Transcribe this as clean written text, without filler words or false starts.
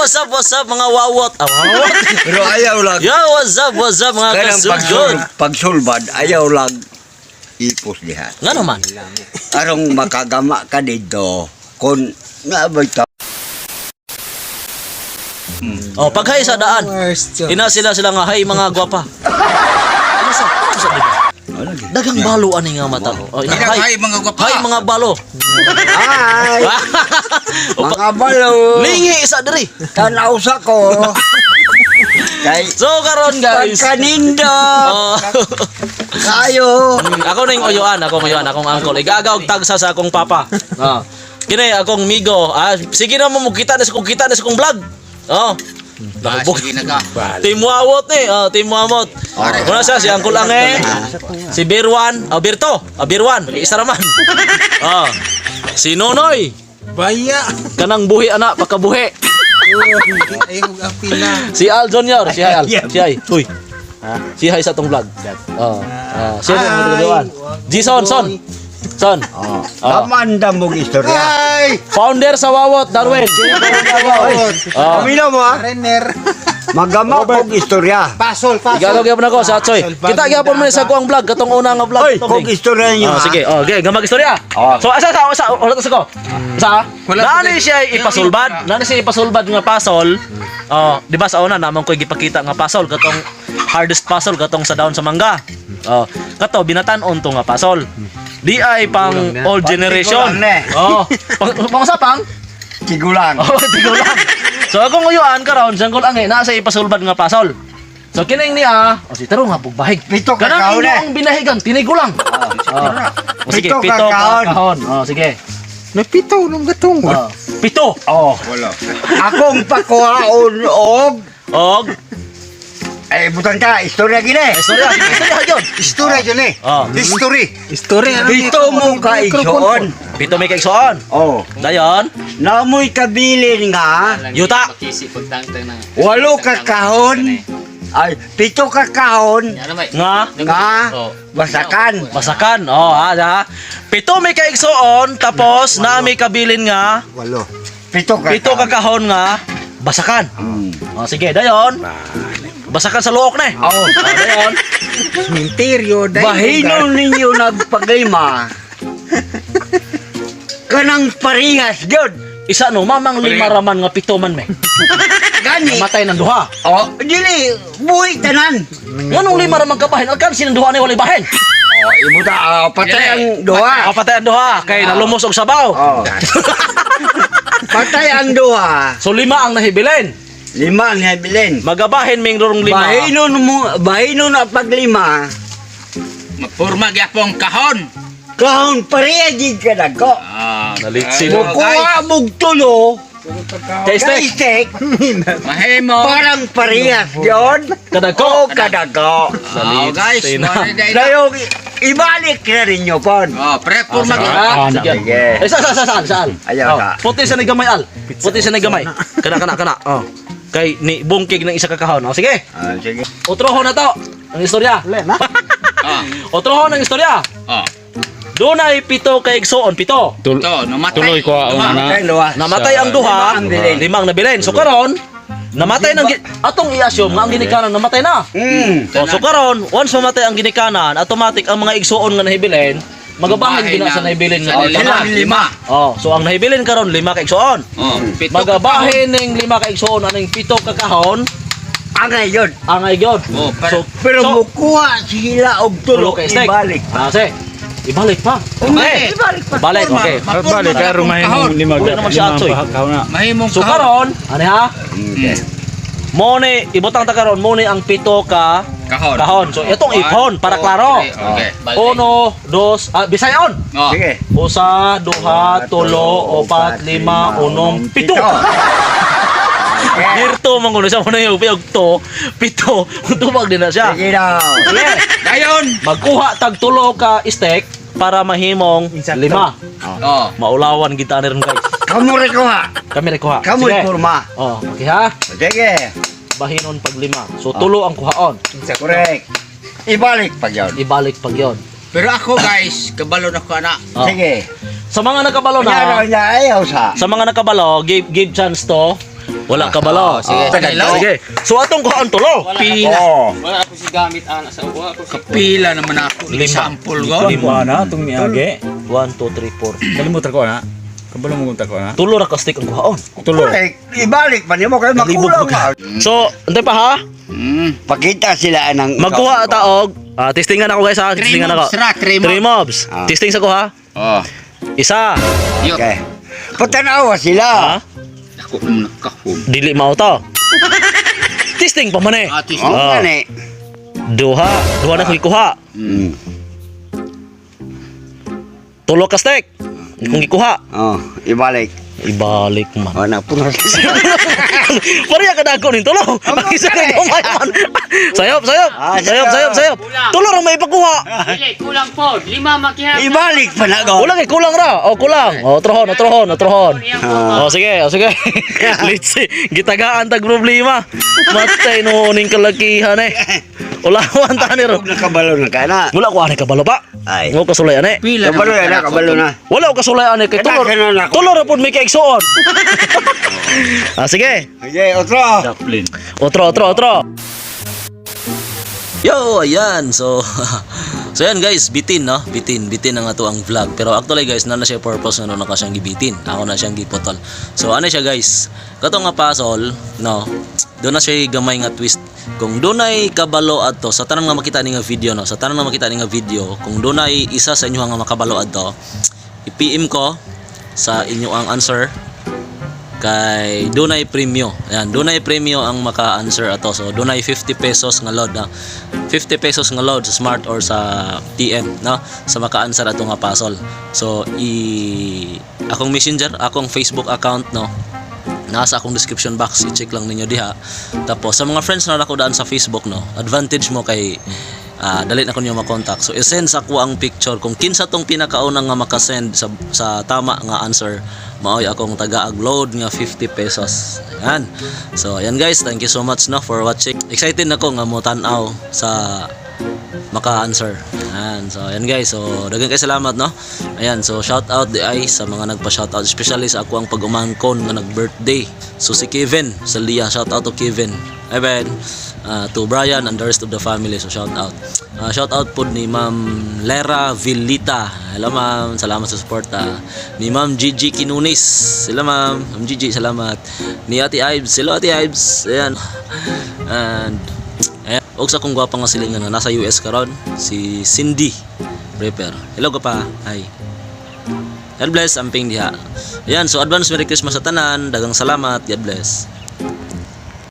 What's up, what's up, mga wawot? Ah, wawot. Pero ayaw lang. Yo, what's up, mga Kanang kasugod? Pagsulbad, ayaw lang ipos diha. Nga naman. Arong makagama ka dito, kung naabay ta. Oh, paghay sa daan. Ina sila sila nga, "Hay mga gwapa." Ano sa? Ano sa diba? Dagang balo ani nga mata. Oh, ina, Ina, hay. hay mga gwapa. Hay mga balo. Ay! O, Mga balo! Lingi isa diri. Tanaw sa ko! Kay So karon, guys. pagkaninda! Oh. Kayo! Ako ning uyuan, akong uyuan, akong uncle. Igagaw og tagsa sa akong papa. Ah. Kini akong migo. Ah, sige na mo kita na sa kong vlog. Oh. Ah, sige na ka. Team Wawot ni, oh, Team Wawot. Muna siya si Uncle Ange, si Birwan, oh, Birto, oh, Birwan, isa raman. Oh. Si Nonoy, Baya. Kanang buhi ana, pakabuhi. Ay, kung apila. Si Al Junior, si Al, si Ay. Uy. Si Hay sa tong vlog. Oh. Ah, siya ang magagawan. Jason, son. Son. Oh. Oh. Kamanda mong istorya. Ay! Founder sa Wawot, Darwin. Oh. Pamilya mo ah. Renner. Magama kog istorya. Pasol, pasol. Igagaw gyapon ako sa Atsoy. Kita gyapon mo ni sa kuang vlog, katong una nga vlog. Oy, kog istorya niyo Oh, ah. sige. Oh, okay, gamag istorya. Oh. So asa sa asa wala ta sa ko. Sa Wala Nani pa siya ipasulbad? Nani siya ipasulbad nga pasol? Oh, di ba sa una namang ko'y gipakita nga pasol katong hardest pasol katong sa down sa mangga. Oh, kato binatan-on to nga pasol. Di ay pang old generation. Pang tigulang na eh. Oh, pang pang sa pang? Tigulang. Oh, tigulang. So akong uyuan karon, sanggol ang na sa ipasulbad nga pasol. So kining niya, oh, si taro nga bugbahig. Pito ka Kanang kahon imo eh. ang binahigan, tinigulang. Oh. Oh, sige, Pito ka pito ka kahon. kahon. Oh, sige. Napito nung gatong. Oh. Pito. Oh. Akong pakuhaon og Og eh butang ta istorya gini. eh, istorya, sige, istorya gyud. Istorya yun eh. Oh. History. History. Ano Pito mo ka igsoon. Pito may kaigsoon. Oh. Dayon, Namoy kabilin nga yuta. Walo ka kahon. Ay, pito ka kahon Nga nga basakan. Basakan. Oh, ha, ha. Pito may kaigsoon tapos na may kabilin nga Walo. Pito ka. pito ka kahon nga basakan. Oh, sige, dayon. Basakan sa luok na eh. Oh. Oh, dayon. Cementerio. Bahinon ninyo nagpaglima. Kanang parihas gyud. Isa no, mamang lima raman nga pito man me. Gani. Matay ng duha. Oh, dili buhi tanan. Nganong lima raman kabahin? Alkan sinang duha ni walay bahin. Oh, ibuta ah, patay ang duha. Oh, patay ang duha kay nalumos og sabaw. Oh. Patay ang duha. So lima ang nahibilin. Lima ang habilin. Magabahin ming rorong lima. Bahinon mo, bahinon na paglima. Mapurma gyapon kahon. Kahon pareha gid ka dagko. Ah, Nalitsin. Mukuha mong tulo, Kay steak. kay steak, Mahimo. parang parehas yun. Kadagko. O kadagko. Oh, guys, Nalitsin na. mo na dahil. Dayong ibalik na rin nyo pon. Oh, pre purma Ah, gyapon. sige. Sige. Eh, sa, sa, sa, saan, saan? Ayaw Oh, ka. puti sa nagamay al. Puti sa nagamay. Kana, kana, kana. Oh. Kay ni bungkig ng isa ka kahon. Oh, sige. Ah, sige. Otroho na to. Ang istorya. Oh, Otroho ng istorya. oh. Dunay pito kay igsoon, pito. To, namatay. Tuloy ko ang Duha. una. Patay ang duha. Namatay ang duha, Lima ang bilin. limang nabilin. So karon, namatay ng atong i-assume nga ang ginikanan namatay na. Oh, so karon, once mamatay ang ginikanan, automatic ang mga igsoon nga nahibilin, magabahin Bahin gina sa ang- nahibilin nga sa ginikanan. lima. Lima. Oh, so ang nahibilin karon lima ka igsoon. Oh, pito ka kahon. Magabahin ning lima ka igsoon aning pito ka kahon, Angay yun. angay gyud. Oh, So, Pero so, mukuha sila og tulo tulo, ka steak. ibalik. Ah, sige. Ibalik pa. Okay. Ibalik pa. Ibalik, okay. Mapurma Balik ka gyapon rumahin kahon. mong lima. Uli naman siya, lima ang Atsoy. kahon na. Mahimong So kahon. karon, ano ha? Okay. Mo ni ibutang ta karon mo ni ang pito ka Kahon. kahon. So itong One, ipon para two, klaro. three. Okay. Uno, dos, ah, Bisayon. Oh. Sige. Usa, duha, tulo, opat, lima, unom, pito. Dirto man kuno siya mo na yung piyog to, pito, tubag din na siya. Sige daw. Sige. Dayon. Magkuha tag tulo ka steak para mahimong lima. Oh. Maulawan kita ni ron, guys. Kamu rin kuha. Kami rin kuha. Kamu Sige. kurma. Oh, okay ha? Sige. Bahinon pag lima. So tulo ang kuhaon. Correct. Ibalik pa yun. Ibalik pag yon. Pero ako guys, kabalo na ko ana. Oh. Sige. Sa mga nakabalo Kanya na, raw niya ayaw sa. sa mga nakabalo, give chance to. Wala ka balo. Oh, sige. Ah. Sige. So atong kuhaan tulo. Pila. Oh. Wala ako si gamit ana sa uwa ako si Kapila naman ako. Lima. Example ko. Lima na itong miagi. 1 2 3 4. Kalimutan ko na. Kabalo mo ko na. Tulo ra ka stick ang kuhaon. Tulo. Correct. Ibalik pa nimo kay Nalibog makulang ka. ka. So, antay pa ha? Pakita sila ng Magkuha ta og testingan ako guys ha, Three testingan ako. mobs ra, three mobs. Three mobs. Ah. Testing sa ko ha. Oh. Isa. Yo. Okay. Patanawa sila. Ha? Ako naman nakahum. Dili mao to. Testing pa man eh. Ah, tis- Oh, Ah. gani. Duha, duha na ko ikuha. Tulo ka stick. Kung ikuha, Oh, ibalik. Ibalik man. Oh, na puno. Pareha ka dako ning tulo. Ang isa ka gamay man. Sayop, sayop. Ah, Sayop, sayop, sayop. Tulo ra may ipakuha. Dili kulang po, lima makiha. Ibalik pa na ko. Kulang eh, kulang ra. Oh, kulang. Oh, trohon, oh, trohon, oh, trohon. Ah. Oh, sige, oh, sige. Let's see. Gitagaan tag problema. Matay no ning kalakihan eh. Ulawan ta ni ro. Huwag nakabalo na ka na. Wala ko ani kabalo pa. Ay. Ngo kasulay ani. Pila Kabalo na, kabalo na. Wala ko kasulay ani kay tulo. Kailangan na ako. Tulo ra pud may kaigsuon. Ah, sige. Okay, otro. Chaplin. Otro, otro, otro. Yo, ayan. So, so ayan guys, bitin no? Bitin, bitin ang ato ang vlog. Pero actually guys, na na siya purpose nga no naka siyang gibitin. Ako na siyang giputol. So ano siya guys? Kato nga puzzle, no? Doon na siya gamay nga twist. Kung dunay kabalo adto sa tanan nga makita ni nga video no, sa tanan nga makita ni nga video, kung dunay isa sa inyo nga makabalo adto, i-PM ko sa inyo ang answer kay dunay premyo. Ayan, dunay premyo ang maka-answer ato. So dunay 50 pesos nga load na. 50 pesos nga load sa Smart or sa TM no sa maka-answer ato nga puzzle. So i akong Messenger, akong Facebook account no. Nasa akong description box, i-check lang ninyo diha. Tapos sa mga friends na nako daan sa Facebook no, advantage mo kay dali na ko niyo makontak. So i-send sa ako ang picture kung kinsa tong pinakaunang nga makasend sa tama nga answer, maoy akong taga-upload nga 50 pesos. Ayan. So ayan guys, thank you so much no for watching. Excited na ko nga mo tan-aw sa maka-answer. Ayan. So, ayan guys. So, daghan kay salamat, no? Ayan. So, shout out di ay sa mga nagpa-shout out. Especially sa ako ang pag-umangkon nga nag-birthday. So, si Kevin sa Lia. Shout out to Kevin. Ay, Ben. To Brian and the rest of the family. So, shout out. Shout out po ni Ma'am Lera Villita. Hello, ma'am. Salamat sa suporta. Ni Ma'am Gigi Kinunis. Hello, ma'am. Ma'am Gigi, salamat. Ni Ate Ives. Hello, Ate Ives. Ayan. And ayan. Og sa kong gwapa nga silingan nga nasa US karon si Cindy Repair. Hello ka pa. Hi. God bless amping diha. Ayan, so advance Merry Christmas sa tanan. Dagang salamat. God bless.